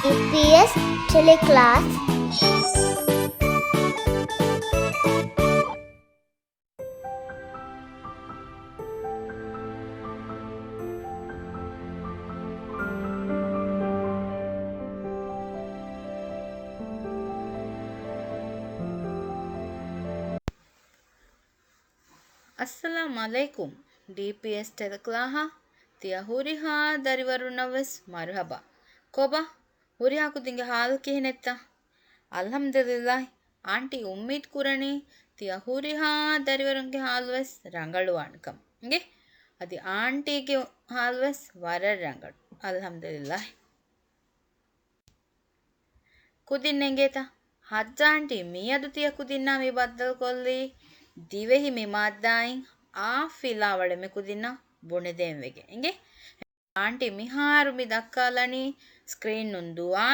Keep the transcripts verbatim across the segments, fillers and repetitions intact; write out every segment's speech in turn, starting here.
ޑީޕީއެސް ޓެލެކްލާސް. އައްސަލާމް ޢަލައިކުމް. ޑީޕީއެސް ޓެލެކްލާހަށް ތިޔަ ހުރިހާ ދަރިވަރުންނަށް ވެސް މަރުޙަބާ. ކޮބާ؟ ހުރިހާ ކުދިންގެ ޙާލު ކިހިނެއްތަ؟ އަލްޙަމްދުލިއްލާހި، އާންޓީ އުއްމީދު ކުރަނީ ތިޔަ ހުރިހާ ދަރިވަރުންގެ ޙާލު ވެސް ރަނގަޅުވާނެ ކަމަށް. އިނގޭ؟ އަދި އާންޓީގެ ޙާލު ވެސް ވަރަށް ރަނގަޅު. އަލްޙަމްދުލިއްލާހި. ކުދިން އެނގޭތަ؟ ޙައްޖާ އާންޓީ މިއަދު ތިޔަ ކުދިންނާ މި ބައްދަލުކޮށްލީ ދިވެހި މި މާއްދާއިން އާ ފިލާވަޅެއް މި ކުދިންނަށް ބުނެދޭން ވެގެން. އިނގޭ؟ އާންޓީ މިހާރު މި ދައްކާލަނީ ސްކްރީނުން ދުވާ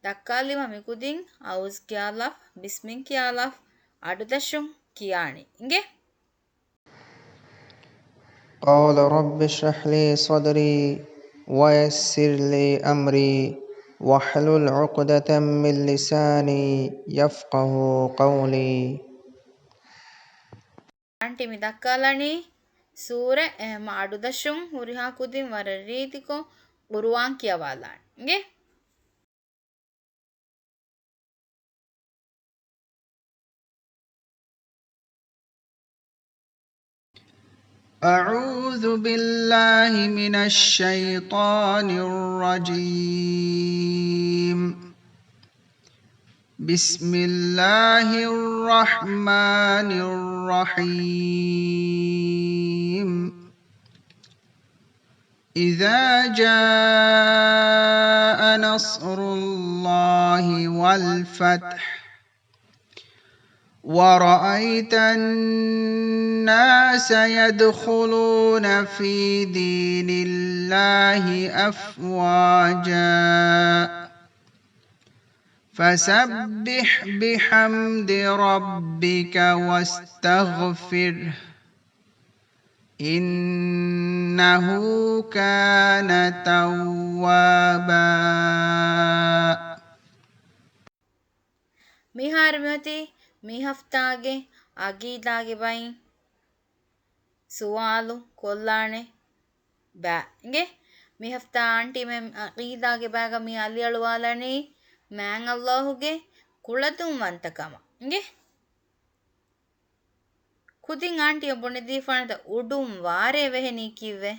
ދައްކާލީމަ މި ކުދިން އައޫޒު ކިޔާލާފަ، ބިސްމިން ކިޔާލާފަ، އަޑުދަށުން ކިޔާނީ. އިނގޭ؟ قال رب اشرح لي صدري ويسر لي أمري واحلل عقدة من لساني يفقهوا قولي. އާންޓީ މި ދައްކާލަނީ ސޫރަ އެހެމަ އަޑުދަށުން ހުރިހާ ކުދިން ވަރަށް ރީތިކޮށް ޤުރުއާން ކިޔަވާލާން. އިނގޭ؟ أعوذ بالله من الشيطان الرجيم. بسم الله الرحمن الرحيم. إذا جاء نصر الله والفتح ورأيت الناس يدخلون في دين الله أفواجا فسبح بحمد ربك واستغفره إنه كان توابا. މިހާރު މިއޮތީ މި ހަފްތާގެ އަގީދާގެ ބައިން ސުވާލު ކޮށްލާނެ ބައި. އިނގޭ؟ މި ހަފްތާ އާންޓީމެން އަގީދާގެ ބައިގަ މި އަލިއަޅުވާލަނީ މާތް ﷲ ގެ ކުޅަދުންވަންތަކަމަށް. އިނގޭ؟ ކުދިން އާންޓީއަށް ބުނެދީފާނެތަ އުޑުން ވާރޭ ވެހެނީ ކީއްވެ؟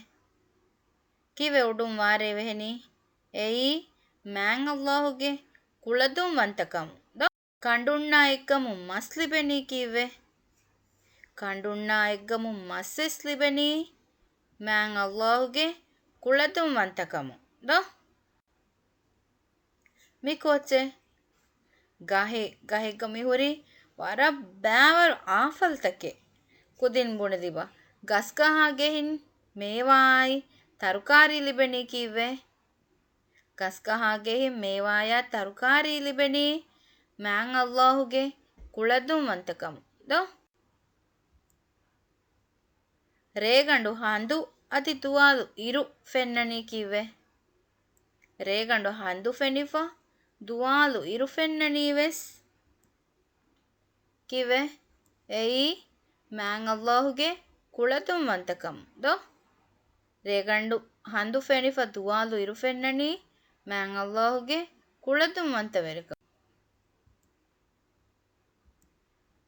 ކީއްވެ އުޑުން ވާރޭ ވެހެނީ؟ އެއީ މާތް ﷲ ގެ ކުޅަދުންވަންތަކަމުން ދޯ؟ ކަނޑުންނާ އެއްގަމުން މަސް ލިބެނީ ކީއްވެ؟ ކަނޑުންނާ އެއްގަމުން މަސްވެސް ލިބެނީ މާތް ﷲ ގެ ކުޅަދުންވަންތަކަމުން ދޯ؟ މި ކޯއްޗެއް؟ ގަހެއް، ގަހެއްގަ މިހުރި ވަރަށް ބައިވަރު އާފަލްތަކެއް. ކުދިން ބުނެދީބަ، ގަސްގަހާ ގެހިން މޭވާއާއި ތަރުކާރީ ލިބެނީ ކީއްވެ؟ ގަސްގަހާ ގެހިން މޭވާޔާ ތަރުކާރީ ލިބެނީ މާތް ﷲ ގެ ކުޅަދުންވަންތަކަމުން ދޯ؟ ރޭގަނޑު ހަނދު އަދި ދުވާލު އިރު ފެންނަނީ ކީއްވެ؟ ރޭގަނޑު ހަނދު ފެނިފަ، ދުވާލު އިރު ފެންނަނީ ވެސް ކީއްވެ؟ އެއީ މާތް ﷲ ގެ ކުޅަދުންވަންތަކަމުން ދޯ؟ ރޭގަނޑު ހަނދު ފެނިފަ، ދުވާލު އިރު ފެންނަނީ މާތް ﷲ ގެ ކުޅަދުންވަންތަވެރިކަމުން.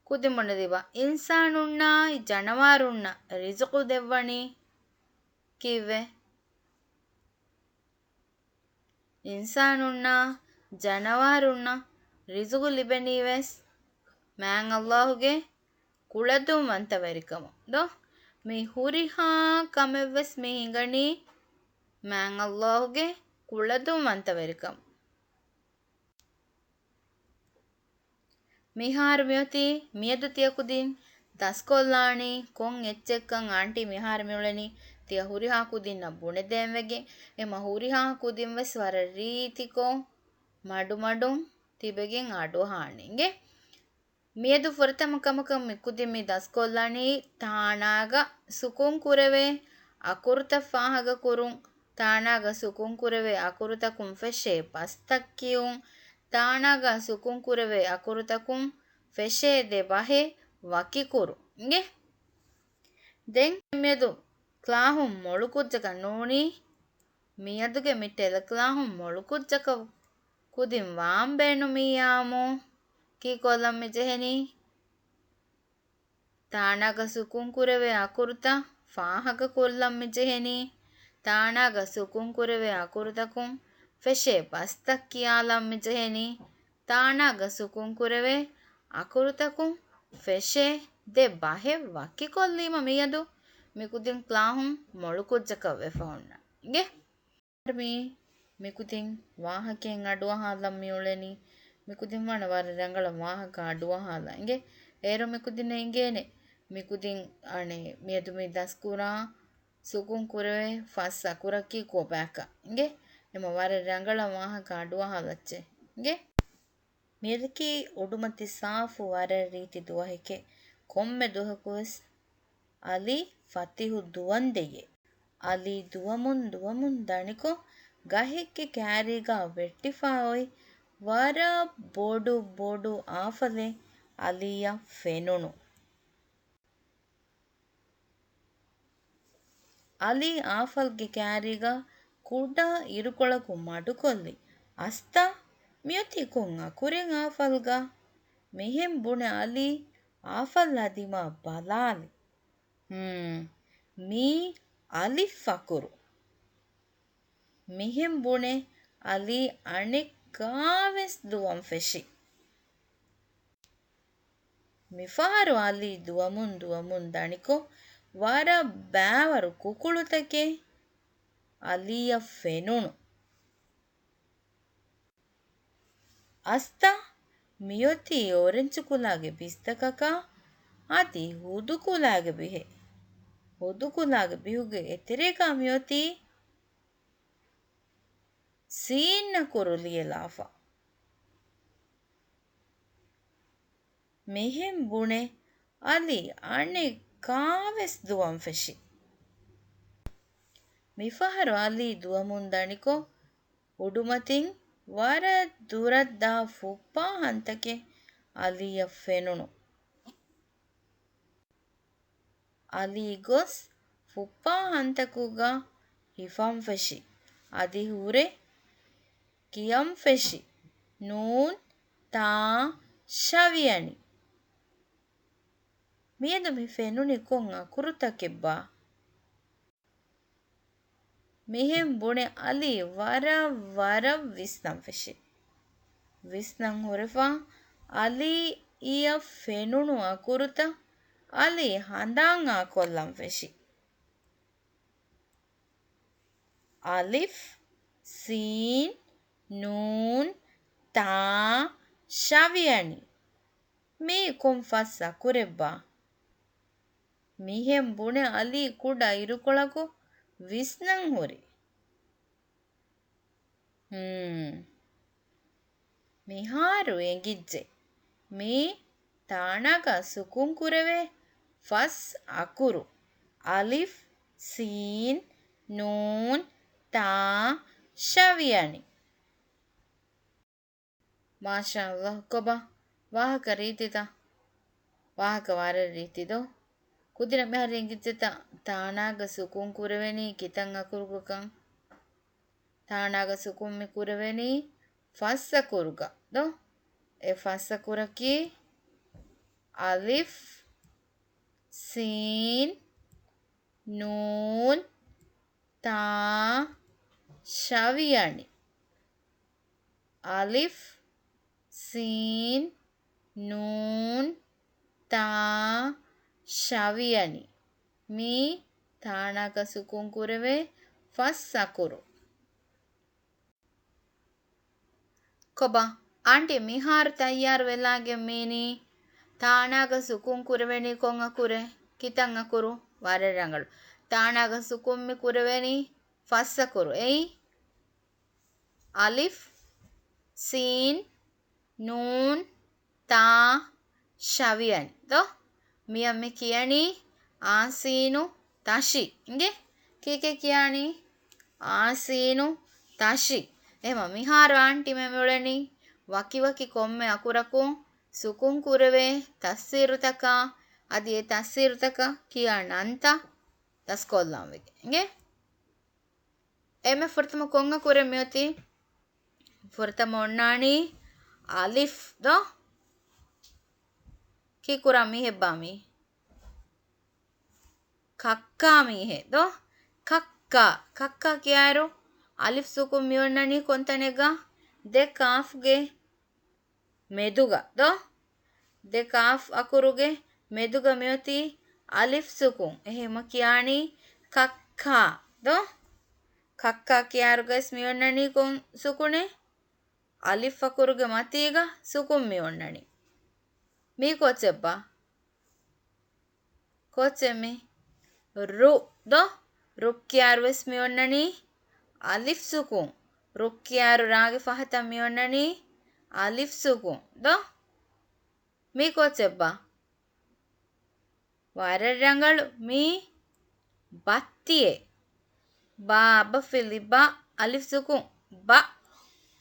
ކުދިން ބުނެދީބަ، އިންސާނުންނާއި ޖަނަވާރުންނަށް ރިޒުޤު ދެއްވަނީ ކީއްވެ؟ އިންސާނުންނާ ޖަނަވާރުންނަށް ރިޒުޤު ލިބެނީވެސް މާތް ﷲ ގެ ކުޅަދުންވަންތަވެރިކަމުން ދޯ؟ މި ހުރިހާ ކަމެއްވެސް މި ހިނގަނީ މާތް ﷲ ގެ ކުޅަދުންވަންތަވެރިކަމުން. މިހާރު މިއޮތީ މިއަދު ތިޔަ ކުދިން ދަސްކޮށްލާނީ ކޮން އެއްޗެއްކަން އާންޓީ މިހާރު މިއުޅެނީ ތިޔަ ހުރިހާ ކުދިންނަށް ބުނެދޭން ވެގެން. އެމަ ހުރިހާ ކުދިން ވެސް ވަރަށް ރީތިކޮށް މަޑުމަޑުން ތިބެގެން އަޑުއަހާނެ އިނގޭ. މިއަދު ފުރަތަމަ ކަމަކަށް މި ކުދިން މި ދަސްކޮށްލާނީ ތާނާގަ ސުކުން ކުރެވޭ އަކުރުތައް ފާހަގަކުރުން. ތާނާގަ ސުކުންކުރެވޭ އަކުރުތަކުން ފެށޭ ބަސްތައް ކިޔުން. ތާނާގަ ސުކުންކުރެވޭ އަކުރުތަކުން ފެށޭ ދެ ބަހެއް ވަކިކުރުން. އިނގޭ؟ ދެން މިއަދު ކްލާހުން މޮޅުކުއްޖަކަށް ނޫނީ، މިއަދުގެ މި ޓެލެކްލާހުން މޮޅުކުއްޖަކަށް ކުދިން ވާން ބޭނުމިއްޔާމު ކީކޮށްލަން މިޖެހެނީ. ތާނާގަ ސުކުންކުރެވޭ އަކުރުތައް ފާހަގަކޮށްލަން މިޖެހެނީ. ތާނާގަ ސުކުންކުރެވޭ އަކުރުތަކުން ފެށޭ ބަސްތައް ކިޔާލަން މިޖެހެނީ. ތާނާގަ ސުކުންކުރެވޭ އަކުރުތަކުން ފެށޭ ދެ ބަހެއް ވަކިކޮށްލީމަ މިއަދު މިކުދިން ކްލާހުން މޮޅުކުއްޖަކަށް ވެފަ ހުންނަ. އިނގޭ؟ މި، މިކުދިން ވާހަކައެއް އަޑުއަހާލަން މިއުޅެނީ. މިކުދިން ވާނެ ވަރަށް ރަނގަޅަށް ވާހަކަ އަޑުއަހާލަން. އިނގޭ؟ އޭރު މިކުދިންނަށް އިނގޭނެ. މިކުދިން އަނެއް މިއަދު މި ދަސްކުރާ ސުކުން ކުރެވޭ ފަސް އަކުރަކީ ކޮބާކަށް. އިނގޭ؟ ނަމަ ވަރަށް ރަނގަޅަށް ވާހަކަ އަޑުއަހާލައްޗޭ. އިނގޭ؟ މިއަދަކީ އުޑުމަތި ސާފު ވަރަށް ރީތި ދުވަހެކޭ. ކޮންމެ ދުވަހަކުވެސް އަލީ ފަތިހު ދުވަންދެއޭ. އަލީ ދުވަމުން ދުވަމުން ދަނިކޮށް ގަހެއްގެ ކާރީގަ ވެއްޓިފަ އޮތް ވަރަށް ބޮޑު ބޮޑު އާފަލެއް އަލީއަށް ފެނުނު. އަލީ އާފަލްގެ ކާރީގަ ކުޑަ އިރުކޮޅަކު މަޑުކޮށްލި. އަސްތާ، މިއޮތީ ކޮން އަކުރެއް އާފަލްގަ؟ މިހެން ބުނެ އަލީ އާފަލް އަދިމާ ބަލާލި. ހުން، މީ އަލިފް އަކުރު. މިހެން ބުނެ އަލީ އަނެއްކާވެސް ދުވަން ފެށި. މިފަހަރު އަލީ ދުވަމުން ދުވަމުން ދަނިކޮށް، ވަރަށް ބައިވަރު ކުކުޅުތަކެއް އަލީއަށް ފެނުނު. އަސްތާ، މިއޮތީ އޮރެންޖު ކުލާގެ ބިސްތަކަކާ އަދި ހުދު ކުލާގެ ބިހެއް. ހުދު ކުލާގެ ބިހުގެ އެތެރޭގަ މިއޮތީ ސީން އަކުރު ލިޔެލާފަ. މިހެން ބުނެ އަލީ އަނެއްކާވެސް ދުވަން ފެށި. މިފަހަރު އަލީ ދުވަމުން ދަނިކޮށް، އުޑުމަތިން ވަރަށް ދުރަށްދާ ފުއްޕާ ހަންތަކެއް އަލީއަށް ފެނުނު. އަލީ ގޮސް ފުއްޕާ ހަންތަކުގަ ހިފަން ފެށި. އަދި ހުރެ ކިޔަން ފެށި. ނޫން، ތާ، ޝަވިޔަނި. މިއަދު މި ފެނުނީ ކޮން އަކުރުތަކެއްބާ؟ މިހެން ބުނެ އަލީ ވަރަށް ވަރަށް ވިސްނަން ފެށި. ވިސްނަން ހުރެފަ އަލީއަށް ފެނުނު އަކުރުތައް އަލީ ހަނދާން އާކޮށްލަން ފެށި. އަލިފް، ސީން، ނޫން، ތާ، ޝަވިޔަނި. މީ ކޮން ފަސް އަކުރެއްބާ؟ މިހެން ބުނެ އަލީ ކުޑަ އިރުކޮޅަކު ވިސްނަން ހުރި. ހުން. މިހާރު އެނގިއްޖެ. މީ ތާނާގަ ސުކުން ކުރެވޭ ފަސް އަކުރު. އަލިފް، ސީން، ނޫން، ތާ، ޝަވިޔަނި. މާޝާﷲ، ކޮބާ ވާހަކަ ރީތިތަ؟ ވާހަކަ ވަރަށް ރީތި ދޯ؟ ކުދިންނަށް މިހާރު އެނގިއްޖެތަ ތާނާގަ ސުކުން ކުރެވެނީ ކިތައް އަކުރުގަކަން؟ ތާނާގަ ސުކުން މި ކުރެވެނީ ފަސް އަކުރުގަ ދޯ؟ އެ ފަސް އަކުރަކީ އަލިފް، ސީން، ނޫން، ތާ، ޝަވިޔަނި. އަލިފް، ސީން، ނޫން، ތާ، ޝަވިޔަނި. މީ ތާނާގަ ސުކުން ކުރެވޭ ފަސް އަކުރު. ކޮބާ، އާންޓީ މިހާރު ތައްޔާރު ވެލާގެން މީނީ؟ ތާނާގަ ސުކުން ކުރެވެނީ ކޮން އަކުރެއް؟ ކިތައް އަކުރު؟ ވަރަށް ރަނގަޅު. ތާނާގަ ސުކުން މި ކުރެވެނީ ފަސް އަކުރު. އެއީ، އަލިފް، ސީން، ނޫން، ތާ، ޝަވިޔަނި ދޯ؟ މިއަށް މި ކިޔަނީ އާސީނު ތަށި. އިނގޭ؟ ކީކޭ ކިޔާނީ؟ އާ ސީނު ތަށި. އެހެމަ މިހާރު އާންޓީމެ މިއުޅެނީ ވަކިވަކި ކޮންމެ އަކުރަކުން ސުކުން ކުރެވޭ ތަފްސީރުތަކާ، އަދި އެ ތަފްސީރުތަކަށް ކިޔާ ނަންތައް ދަސްކޮށްލަން ވެގެން އިނގޭ. އެންމެ ފުރަތަމަ ކޮން އަކުރެއް މިއޮތީ؟ ފުރަތަމަ އޮންނާނީ އަލިފް ދޯ؟ ކީކުރާ މީހެއްބާ މީ؟ ކައްކާ މީހެއް ދޯ؟ ކައްކާ. ކައްކާ ކިޔާއިރު އަލިފް ސުކުން މިއޮންނަނީ ކޮންތަނެއްގަ؟ ދެ ކާފްގެ މެދުގަ ދޯ؟ ދެ ކާފް އަކުރުގެ މެދުގަ މިއޮތީ އަލިފް ސުކުން. އެހެމަ ކިޔާނީ ކައްކާ ދޯ؟ ކައްކާ ކިޔާއިރުގަސް މިއޮންނަނީ ކޮން ސުކުނެއް؟ އަލިފް އަކުރުގެ މަތީގަ ސުކުން މިއޮންނަނީ. މީ ކޯޗެއްބާ؟ ކޯޗެއް މީ؟ ރު ދޯ؟ ރު ކިޔާއިރުވެސް މިއޮންނަނީ އަލިފް ސުކުން. ރު ކިޔާއިރު ރާގެ ފަހަތަށް މިއޮންނަނީ އަލިފް ސުކުން ދޯ؟ މީ ކޯޗެއްބާ؟ ވަރަށް ރަނގަޅު. މީ ބައްތިއެއް. ބާ އަބަފިލި ބަ، އަލިފް ސުކުން ބަ،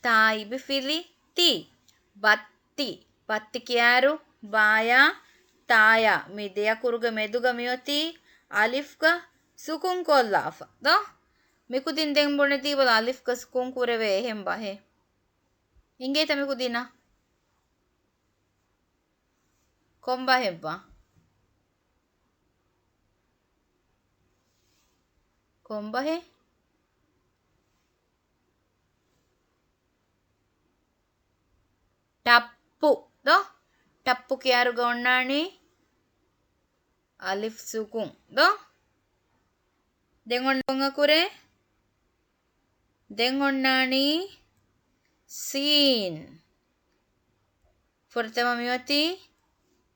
ތާ އިބިފިލި ތި، ބައްތި. ބައްތި ކިޔާއިރު ބާޔާ ތާޔާ މި ދެ އަކުރުގެ މެދުގަ މިއޮތީ އަލިފްގަ ސުކުން ކޮށްލާފަ ދޯ؟ މިކުދިން ދެން ބުނެދީބަލަ އަލިފްގަ ސުކުން ކުރެވޭ އެހެން ބަހެއް. އިނގޭތަ މިކުދިންނަށް؟ ކޮންބަހެއްބާ؟ ކޮންބަހެއް؟ ޓައްޕު ދޯ؟ ޓައްޕު ކިޔާއިރުގަ އޮންނާނީ އަލިފް ސުކުން ދޯ؟ ދެން އޮންނަ ކޮން އަކުރެއް؟ ދެން އޮންނާނީ ސީން. ފުރަތަމަ މިއޮތީ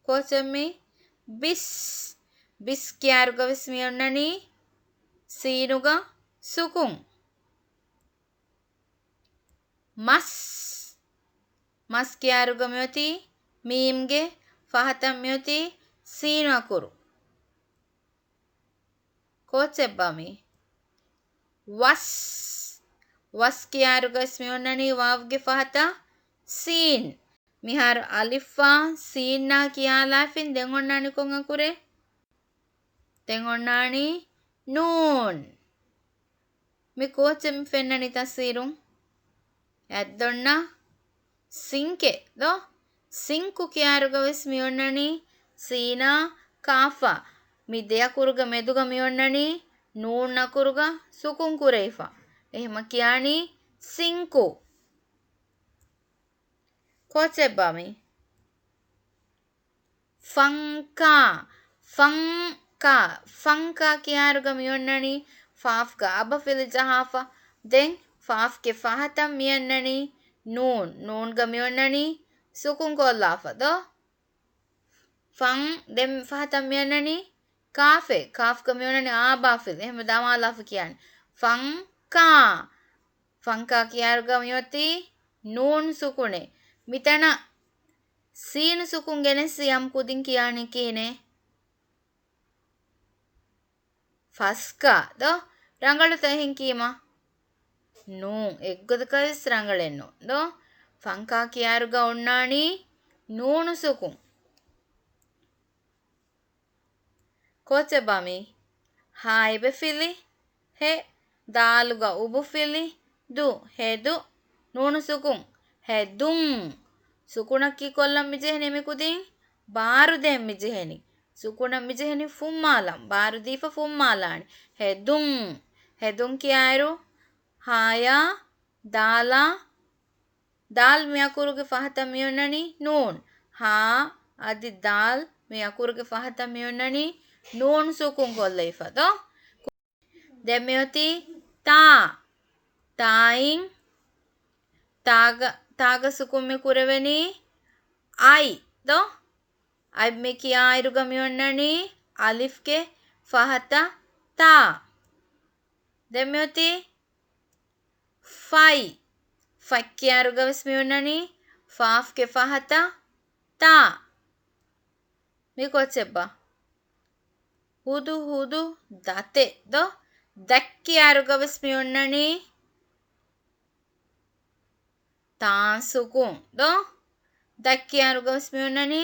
ކޯޗެއް މީ؟ ބިސް. ބިސް ކިޔާއިރުގަވެސް މިއޮންނަނީ ސީނުގަ ސުކުން. މަސް. މަސް ކިޔާއިރުގަ މިއޮތީ މީމްގެ ފަހަތަށް މިއޮތީ ސީނު އަކުރު. ކޯޗެއްބާ މީ؟ ވަސް. ވަސް ކިޔާއިރުގަސް މިއޮންނަނީ ވާވްގެ ފަހަތަށް ސީން. މިހާރު އަލިފާ ސީންނާ ކިޔާލާފިން ދެން އޮންނާނީ ކޮން އަކުރެއް؟ ދެން އޮންނާނީ ނޫން. މި ކޯޗެއް މި ފެންނަނީ ތަފްސީރުން؟ އަތްދޮންނަ ސިންކެއް ދޯ؟ ސިންކު ކިޔާއިރުގަވެސް މިއޮންނަނީ ސީނާ ކާފާ މި ދެ އަކުރުގެ މެދުގަ މިއޮންނަނީ ނޫން އަކުރުގަ ސުކުން ކުރެވިފަ. އެހެމަ ކިޔާނީ ސިންކު. ކޯޗެއްބާ މީ؟ ފަންކާ. ފަންކާ. ފަންކާ ކިޔާއިރުގަ މިއޮންނަނީ ފާފްގަ އަބަފިލި ޖަހާފަ. ދެން ފާފްގެ ފަހަތަށް މިއަންނަނީ ނޫން. ނޫންގަ މިއޮންނަނީ ސުކުން ކޮށްލާފަ ދޯ؟ ފަން. ދެން ފަހަތަށް މިއަންނަނީ ކާފެއް. ކާފްގަ މިއޮންނަނީ އާބާފިލި. އެހެން ދަމާލާފަ ކިޔާނީ ފަންކާ. ފަންކާ ކިޔާއިރުގަ މިއޮތީ ނޫން ސުކުނެއް. މިތަނަށް ސީނު ސުކުން ގެނެސް ސިޔަމް ކުދިން ކިޔާނީ ކިހިނެއް؟ ފަސްކާ ދޯ؟ ރަނގަޅުތަ އެހެން ކީމަ؟ ނޫން. އެއްގޮތަކަށް ވެސް ރަނގަޅެއް ނޫން ދޯ؟ ފަންކާ ކިޔާއިރުގަ އޮންނާނީ ނޫނު ސުކުން. ކޯޗެއްބާ މީ؟ ހާ އެބެފިލި ހެ، ދާލުގަ އުބުފިލި ދު، ހެދު، ނޫނު ސުކުން، ހެދުން. ސުކުނަކީ ކޮށްލަން މިޖެހެނީ މިކުދިން ބާރު ދޭން މިޖެހެނީ. ސުކުނަށް މިޖެހެނީ ފުއްމާލަން. ބާރު ދީފަ ފުއްމާލާނެ. ހެދުން. ހެދުން ކިޔާއިރު ހާޔާ ދާލާ، ދާލް މި އަކުރުގެ ފަހަތަށް މިއޮންނަނީ ނޫން. ހާ އަދި ދާލް މި އަކުރުގެ ފަހަތަށް މިއޮންނަނީ ނޫން ސުކުން ކޮށްލައިފަ ދޯ؟ ދެން މިއޮތީ ތާ. ތާއިން ތާގަ، ތާގަ ސުކުން މި ކުރެވެނީ އައި ދޯ؟ އައި މި ކިޔާއިރުގަ މިއޮންނަނީ އަލިފްގެ ފަހަތަށް ތާ. ދެން މިއޮތީ ފައި. ފައި ކިޔާއިރުގަ ވެސް މިއޮންނަނީ ފާފްގެ ފަހަތަށް ތާ. މި ކޯޗެއްބާ؟ ހުދު ހުދު ދަތެއް ދޯ؟ ދައްކިޔާރުގަވެސް މި އޮންނަނީ ތާ ސުކުން ދޯ؟ ދައްކިޔާރުގަވެސް މި އޮންނަނީ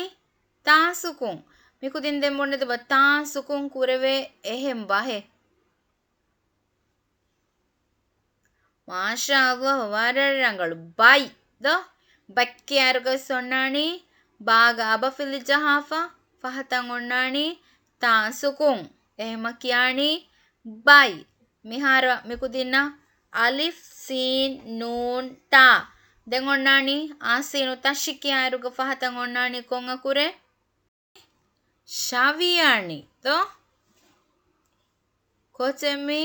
ތާ ސުކުން. މިކުދިން ދެން ބުނެދެބަ ތާ ސުކުން ކުރެވޭ އެހެން ބަހެއް. މާޝާﷲ، ވަރަށް ރަނގަޅު. ބައި ދޯ؟ ބައްކިޔާރުގަވެސް އޮންނާނީ ބާގަ އަބަފިލި ޖަހާފަ، ފަހަތަށް އޮންނާނީ ތާ ސުކުން. އެހެމަ ކިޔާނީ ބައި. މިހާރު މިކުދިންނަށް އަލިފް، ސީން، ނޫން، ތާ. ދެން އޮންނާނީ އާ ސީނު ތަށި ކިޔާއިރުގަ ފަހަތަށް އޮންނާނީ ކޮން އަކުރެއް؟ ޝަވިޔަނި ދޯ؟ ކޯޗެއް މީ؟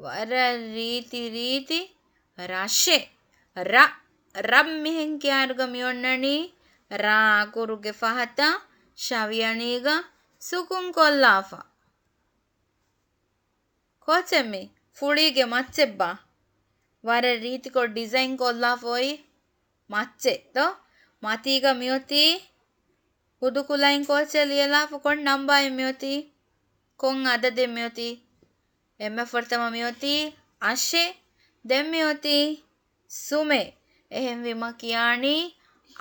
ވަރަށް ރީތި ރީތި ރަށެއް. ރަ، ރަ މިހެން ކިޔާއިރުގަ މި އޮންނަނީ ރާ އަކުރުގެ ފަހަތަށް ޝަވިޔަނީގަ ސުކުން ކޮށްލާފަ. ކޯޗެއް މީ؟ ފުޅީގެ މައްޗެއްބާ؟ ވަރަށް ރީތިކޮށް ޑިޒައިން ކޮށްލާފަ އޮތް މައްޗެއް ދޯ؟ މަތީގަ މިއޮތީ ހުދުކުލައިން ކޯޗެއް ލިޔެލާފަ. ކޮން ނަންބާއެއް މިއޮތީ؟ ކޮން އަދަދެއް މިއޮތީ؟ އެންމެ ފުރަތަމަ މިއޮތީ އަށެއް. ދެން މިއޮތީ ސުމެއް. އެހެންވީމަ ކިޔާނީ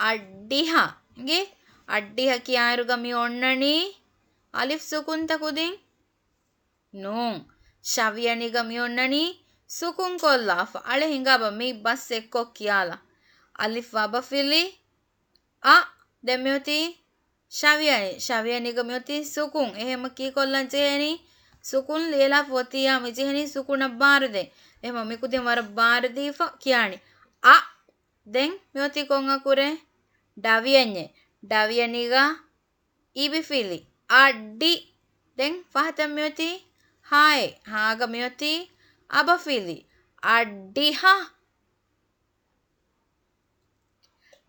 އައްޑިހަ. އިނގޭ؟ އައްޑިހަ ކިޔާއިރުގަ މި އޮންނަނީ އަލިފް ސުކުންތަ ކުދިން؟ ނޫން. ޝަވިޔަނީގަ މި އޮންނަނީ ސުކުން ކޮށްލާފަ. އަޅެ ހިނގާބަ މި ބަސް އެއްކޮށް ކިޔާލަ. އަލިފް އަބަފިލި އަ. ދެން މިއޮތީ ޝަވިޔަނި. ޝަވިޔަނީގަ މިއޮތީ ސުކުން. އެހެމަ ކީކޮށްލަން ޖެހެނީ؟ ސުކުން ލިޔެލާފަ އޮތިއްޔާ މި ޖެހެނީ ސުކުނަށް ބާރުދޭ. އެހެމަ މިކުދިން ވަރަށް ބާރުދީފަ ކިޔާނީ އަ. ދެން މިއޮތީ ކޮން އަކުރެއް؟ ޑަވިޔަންޏެއް. ޑަވިޔަނީގަ އިބިފިލި އައްޑި. ދެން ފަހަތަށް މިއޮތީ ހާއެއް. ހާގަ މިއޮތީ އަބަފިލި އައްޑިހަ.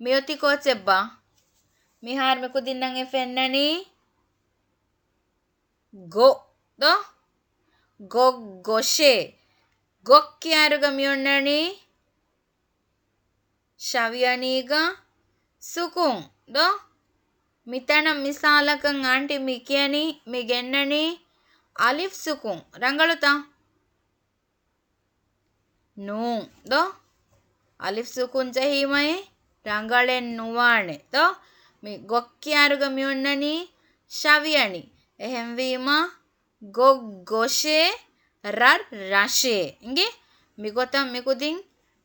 މިއޮތީ ކޯޗެއްބާ؟ މިހާރު މިކުދިންނަށް އެ ފެންނަނީ ގޮ ދޯ؟ ގޮށް، ގޮށޭ. ގޮށް ކިޔާއިރުގަ މިއޮންނަނީ ޝަވިޔަނީގަ ސުކުން ދޯ؟ މިތަނަށް މިސާލަކަށް އާންޓީ މި ކިޔަނީ، މި ގެންނަނީ އަލިފް ސުކުން. ރަނގަޅުތަ؟ ނޫން ދޯ؟ އަލިފް ސުކުން ޖެހީމައި ރަނގަޅެއް ނުވާނެ ދޯ؟ މި ގޮށް ކިޔާއިރުގަ މި އޮންނަނީ ޝަވިޔަނި. އެހެންވީމަ ގޮށް، ގޮށޭ، ރަށް، ރަށޭ. އިނގޭ؟ މިގޮތަށް މިކުދިން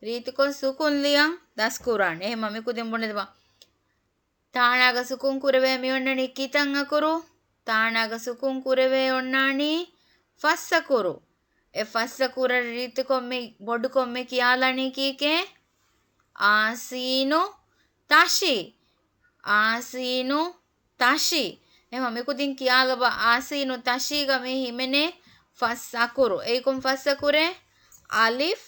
ރީތިކޮށް ސުކުން ލިޔަން ދަސްކުރާނެ. އެހެމަ މިކުދިން ބުނެދެބަ. ތާނާގަ ސުކުން ކުރެވޭ މި އޮންނަނީ ކިތަން އަކުރު؟ ތާނާގަ ސުކުން ކުރެވޭ އޮންނާނީ ފަސް އަކުރު. އެ ފަސް އަކުރަށް ރީތިކޮށް މި ބޮޑުކޮށް މި ކިޔާލަނީ ކީކޭ؟ އާ ސީނު ތަށި. އާ ސީނު ތަށި. އެހެމަ މިކުދިން ކިޔާލަބަ އާ ސީނު ތަށީގަ މި ހިމެނޭ ފަސް އަކުރު. އެއީ ކޮން ފަސް އަކުރެއް؟ އަލިފް،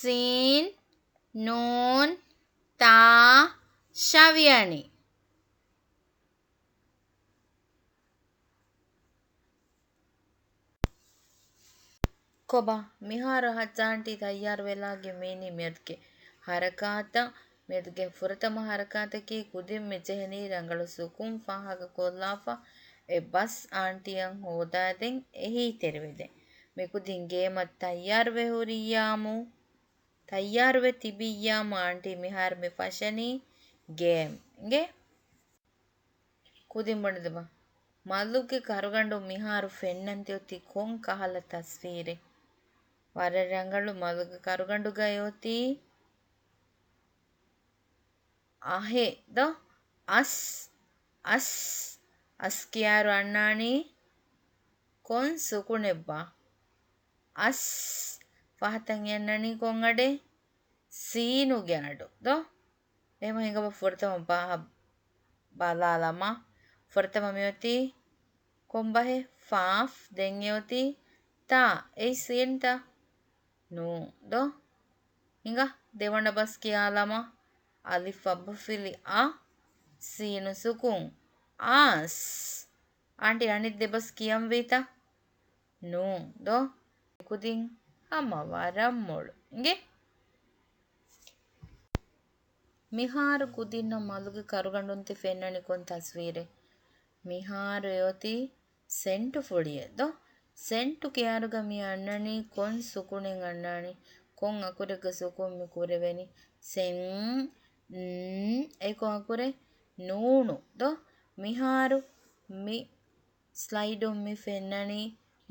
ސީން، ނޫން، ތާ، ޝަވިޔަނި. ކޮބާ، މިހާރު ހައްޖާ އާންޓީ ތައްޔާރުވެލާގެން މީނީ މިއަދުގެ ހަރަކާތަށް. މިއަދުގެ ފުރަތަމަ ހަރަކާތަކީ ކުދިން މި ޖެހެނީ ރަނގަޅު ސުކުން ފާހަގަކޮށްލާފަ އެ ބަސް އާންޓީއަށް ހޯދާދޭން އެހީތެރިވެދޭން. މިކުދިން ގޭމަށް ތައްޔާރުވެ ހުރިއްޔާމު، ތައްޔާރުވެ ތިބިއްޔާމު އާންޓީ މިހާރު މި ފަށަނީ ގޭމް. އިނގޭ؟ ކުދިން ބުނެދެބަ. މަލުގެ ކަރުގަނޑު މިހާރު ފެންނަން ތިއޮތީ ކޮން ކަހަލަ ތަސްވީރެއް؟ ވަރަށް ރަނގަޅު. މަލުގެ ކަރުގަނޑުގައި އޮތީ އަހެއް ދޯ؟ އަސް، އަސް، އަސް ކިޔާއިރު އަންނާނީ ކޮން ސުކުނެއްބާ؟ އަސް. ފަހަތަށް އަންނަނީ ކޮން އަޑެއް؟ ސީނުގެ އަޑު ދޯ؟ އެހެމަ ހިނގަބަ ފުރަތަމަ ބާހަށް ބަލާލަމާ. ފުރަތަމަ މިއޮތީ ކޮންބަހެއް؟ ފާފް. ދެން އެއޮތީ ތާ. އެއީ ސީންތަ؟ ނޫން ދޯ؟ ހިނގާ ދެވަނަ ބަސް ކިޔާލަމާ. އަލިފް އަބަފިލި އަ، ސީނު ސުކުން އާސް. އާންޓީ އަނެއް ދެބަސް ކިޔަންވީތަ؟ ނޫން ދޯ؟ ކުދިން ހަމަ ވަރަށް މޮޅު. އިނގޭ؟ މިހާރު ކުދިންނަށް މަލުގެ ކަރުގަނޑުން ތި ފެންނަނީ ކޮން ތަސްވީރެއް؟ މިހާރު އެއޮތީ ސެންޓު ފުޅިއެއް ދޯ؟ ސެންޓު ކިޔާރުގަ މި އަންނަނީ ކޮން ސުކުނެއް އަންނާނީ؟ ކޮން އަކުރެއްގަ ސުކުން މި ކުރެވެނީ؟ ސެން، ން، އެ ކޮން އަކުރެއް؟ ނޫނު ދޯ؟ މިހާރު މި ސްލައިޑުން މި ފެންނަނީ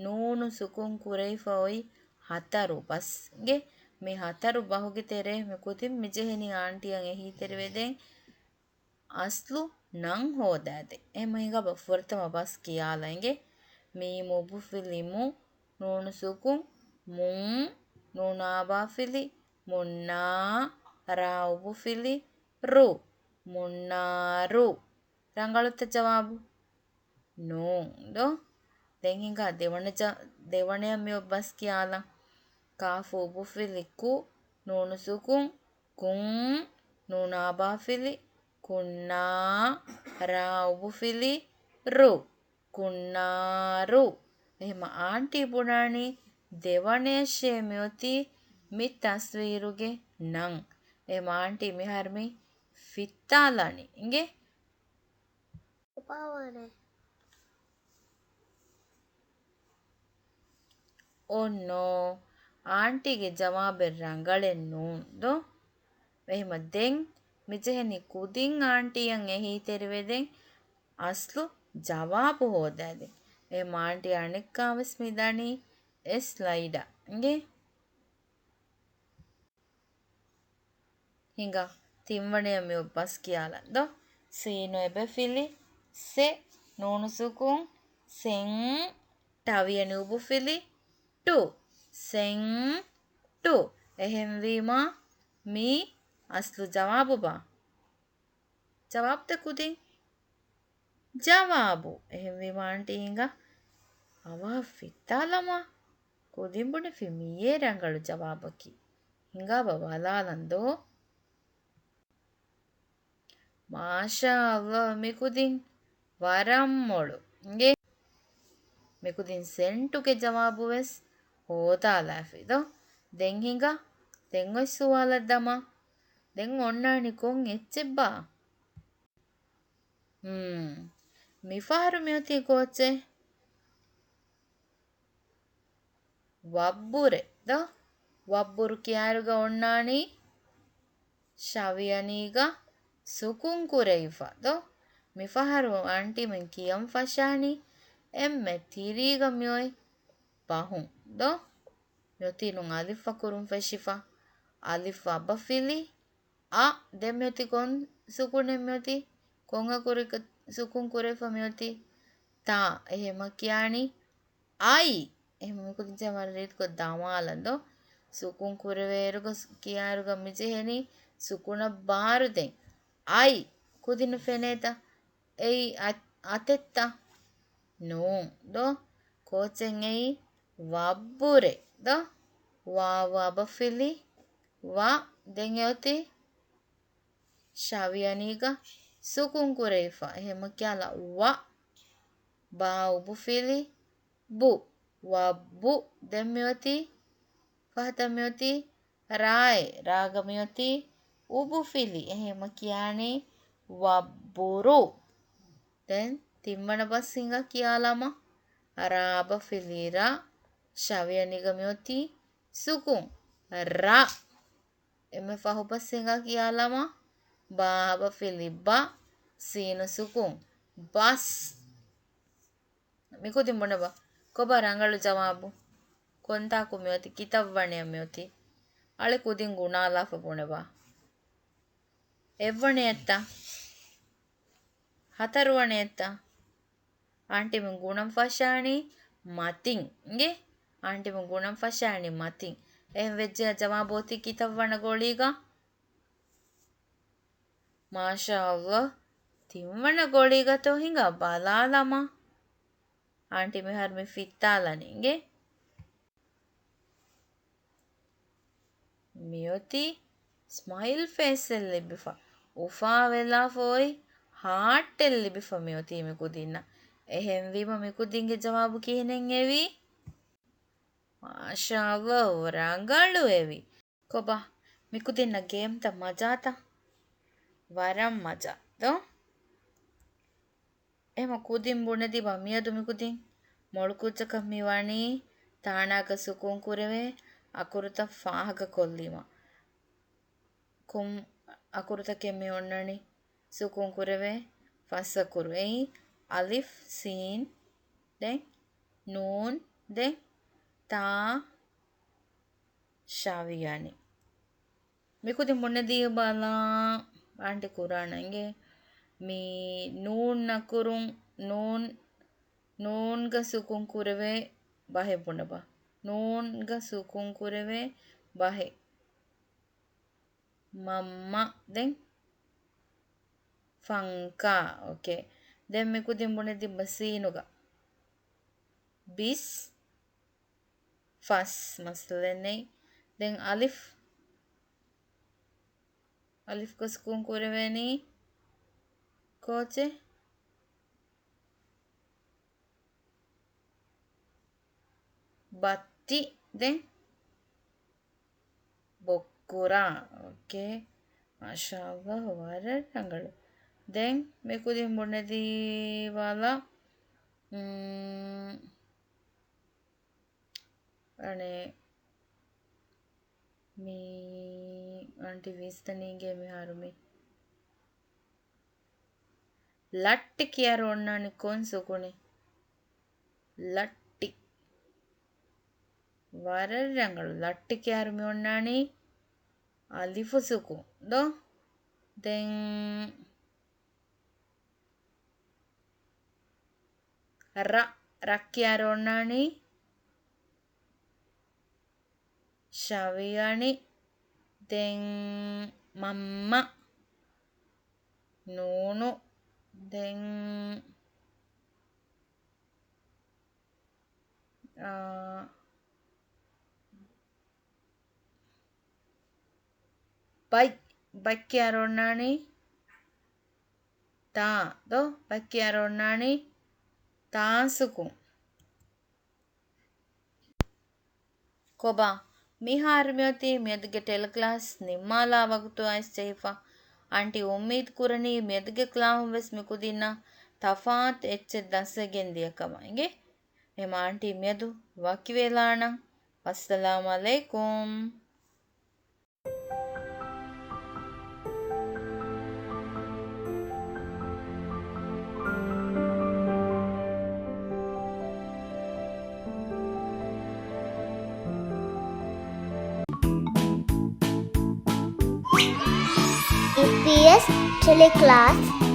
ނޫނު ސުކުން ކުރެވިފަ އޮތް ހަތަރު ބަސް. އިނގޭ، މި ހަތަރު ބަހުގެ ތެރޭ މި ކުދިން މި ޖެހެނީ އާންޓީއަށް އެހީތެރިވެދޭން އަސްލު ނަން ހޯދާދޭ. އެހެން ހިނގާބަ ފުރަތަމަ ބަސް ކިޔާލަ އިނގޭ. މީމު އުބުފިލި މު، ނޫނު ސުކުން މުން، ނޫނާ ބާފިލި މުންނާ، ރާ އުބުފިލި ރު، މުންނާރު. ރަނގަޅުތަ ޖަވާބު؟ ނޫން ދޯ؟ ދެން ހިނގާ ދެވަނަ ޖަ-، ދެވަނަޔަށް މި ބަސް ކިޔާލަން. ކާފު އުބުފިލި ކު، ނޫނު ސުކުން ކުން، ނޫނާ ބާފިލި ކުންނާ، ރާ އުބުފިލި ރު، ކުންނާރު. އެހެމަ އާންޓީ ބުނާނީ ދެވަނަޔަށޭ މިއޮތީ މި ތަސްވީރުގެ ނަން. އެހެމަ އާންޓީ މިހާރު މި ފިއްތާލާނީ. އިނގޭ؟ އުފާވާނެ. އޯ ނޯ، އާންޓީގެ ޖަވާބެއް ރަނގަޅެއް ނޫން ދޯ؟ އެހެމަ ދެން މިޖެހެނީ ކުދިން އާންޓީއަށް އެހީތެރިވެދެން އަސްލު ޖަވާބު ހޯދާދޭން. އެހެމަ އާންޓީ އަނެއްކާވެސް މިދަނީ އެ ސްލައިޑަށް. އިނގޭ؟ ހިނގާ، ތިންވަނަޔަށް މި ބަސް ކިޔާލަން ދޯ. ސީނު އެބެފިލި ސެ، ނޫނު ސުކުން ސެން، ޓަވިޔަނި އުބުފިލި ޓު، ސެންޓު. އެހެންވީމާ މީ އަސްލު ޖަވާބުބާ؟ ޖަވާބުތަ ކުދިން؟ ޖަވާބު. އެހެންވީމާ އާންޓީ ހިނގާ އަވަހަށް ފިއްތާލަމާ، ކުދިން ބުނެފި މިއޭ ރަނގަޅު ޖަވާބަކީ. ހިނގާބަ ބަލާލަން ދޯ؟ މާޝާﷲ، މިކުދިން ވަރަށް މޮޅު. އިނގޭ؟ މިކުދިން ސެންޓުގެ ޖަވާބުވެސް ހޯދާލާފި ދޯ؟ ދެން ހިނގާ، ދެން އޮތް ސުވާލަށް ދަމާ. ދެން އޮންނާނީ ކޮން އެއްޗެއްބާ؟ ހުން. މިފަހަރު މިއޮތީ ކޯއްޗެއް؟ ވައްބުރެއް ދޯ؟ ވައްބުރު ކިޔާއިރުގަ އޮންނާނީ ޝަވިޔަނީގަ ސުކުން ކުރެވިފަ ދޯ؟ މިފަހަރު އާންޓީމެން ކިޔަން ފަށާނީ އެންމެ ތިރީގަ މިއޮތް ބަހުން ދޯ؟ މިއޮތީ ނޫން އަލިފް އަކުރުން ފެށިފަ. އަލިފް އަބަފިލި އަ. ދެން މިއޮތީ ކޮން ސުކުނެއް މިއޮތީ؟ ކޮން އަކުރެއް ސުކުން ކުރެވިފަ މިއޮތީ؟ ތާ. އެހެމަ ކިޔާނީ އައި. އެހެމަ މިކުދިން ޖަމާ ރީތިކޮށް ދަމާލަން ދޯ؟ ސުކުން ކުރެވޭއިރުގަ ސު-، ކިޔާއިރުގަ މިޖެހެނީ ސުކުނަށް ބާރު ދެން. އައި. ކުދިންނަށް ފެނޭތަ؟ އެއީ އަ-، އަތެއްތަ؟ ނޫން ދޯ؟ ކޯޗެއް އެއީ ވައްބުރެއް ދޯ؟ ވާވު އަބަފިލި ވަ. ދެން އެއޮތީ ޝަވިޔަނީގަ ސުކުން ކުރެވިފަ. އެހެމަ ކިޔާލަ ވަ. ބާ އުބުފިލި ބު. ވައްބު. ދެން މިއޮތީ ފަހަތަށް މިއޮތީ ރާއެއް. ރާގަ މިއޮތީ އުބުފިލި. އެހެމަ ކިޔާނީ ވައްބުރު. ދެން ތިންވަނަ ބަސް ހިނގާ ކިޔާލަމާ. ރާ އަބަފިލި ރަ. ޝަވިޔަނީގަ މިއޮތީ ސުކުން. ރަ. އެންމެ ފަހު ބަސް ހިނގާ ކިޔާލަމާ. ބާ އަބަފިލި ބަ. ސީނު ސުކުން. ބަސް. މިކުދިން ބުނެބަ. ކޮބާ ރަނގަޅު ޖަވާބު؟ ކޮންތާކު މިއޮތީ؟ ކިތައްވަނަޔަށް މިއޮތީ؟ އަޅެ ކުދިން ގުނާލާފަ ބުނެބަ. އެއްވަނަޔަށްތަ؟ ހަތަރުވަނަޔަށްތަ؟ އާންޓީމެން ގުނަން ފަށާނީ މަތިން. އިނގޭ؟ އާންޓީމެން ގުނަން ފަށާނީ މަތިން. އެހެން ވެއްޖެޔާ ޖަވާބު އޮތީ ކިތައްވަނަ ގޮޅީގަ؟ މާޝާﷲ، ތިންވަނަ ގޮޅީގަތޯ؟ ހިނގާ ބަލާލަމާ. އާންޓީ މިހާރު މި ފިއްތާލަނީ. އިނގޭ؟ މިއޮތީ ސްމައިލް ފޭސްއެއް ލިބިފަ، އުފާވެލާފަ އޮތް ހާޓްއެއް ލިބިފަ މިއޮތީ މިކުދިންނަށް. އެހެންވީމަ މިކުދިންގެ ޖަވާބު ކިހިނެއް އެވީ؟ މާޝާﷲ، ރަނގަޅު އެވީ. ކޮބާ، މިކުދިންނަށް ގޭމްތައް މަޖާތަ؟ ވަރަށް މަޖާ ދޯ؟ އެހެމަ ކުދިން ބުނެދީބާ މިއަދު މިކުދިން މޮޅުކުއްޖަކަށް މިވަނީ ތާނާގަ ސުކޫން ކުރެވޭ އަކުރުތައް ފާހަގަކޮށްލީމަ. ކޮން އަކުރުތަކެއް މި އޮންނަނީ ސުކޫން ކުރެވޭ ފަސް އަކުރު؟ އެއީ އަލިފް، ސީން، ދެން ނޫން، ދެން ތާ، ޝާވިޔާނި. މިކުދިން ބުނެދީބަލަ އާންޓި ކުރާނަ އިނގޭ. މި ނޫން އަކުރުން، ނޫން، ނޫންގަ ސުކޫން ކުރެވޭ ބަހެއް ބުނެބަ. ނޫންގަ ސުކޫން ކުރެވޭ ބަހެއް. މަންމަ، ދެން ފަންކާ. އޯކޭ. ދެން މިކުދިން ބުނެދީބަ ސީނުގަ. ބިސް، ފަސް މައްސަލައެއް ނެތް. ދެން އަލިފް، އަލިފްގަ ސުކޫން ކުރެވޭނީ ކޯޗެއް؟ ބައްތި، ދެން ބޮއްކުރާ. އޯކޭ. މާޝާﷲ، ވަރަށް ރަނގަޅު. ދެން މިކުދިން ބުނެދީބަލަ، މް، އަނެއް މީ އާންޓި ވިސްނަނީގޭ މިހާރު މި ލައްޓި ކިޔާރު އޮންނާނީ ކޮން ސުކުނެއް؟ ލައްޓި. ވަރަށް ރަނގަޅު. ލައްޓި ކިޔާރު މި އޮންނާނީ އަލިފު ސުކުން ދޯ؟ ދެން ރަ، ރަ ކިޔާރު އޮންނާނީ ޝާވިޔާނި. ދެން މަންމަ، ނޫނު. ދެން، އާ، ބައް، ބައް ކިޔާރު އޮންނާނީ ތާ ދޯ؟ ބައް ކިޔާރު އޮންނާނީ ތާ ސުކުން. ކޮބާ، މިހާރު މިއޮތީ މިއަދުގެ ޓެލެކްލާސް ނިންމާލާ ވަގުތު އައިސްޖެހިފަ. އާންޓީ އުއްމީދު ކުރަނީ މިއަދުގެ ކްލާހުން ވެސް މިކުދިންނަށް ތަފާތު އެއްޗެއް ދަސްވެގެން ދިޔަ ކަމަށް އިނގޭ. އެހެމަ އާންޓީ މިއަދު ވަކިވެލާނަން. ވައްސަލާމް އަލައިކުމް. އީޕީއެސް ޓެލެކްލާސް.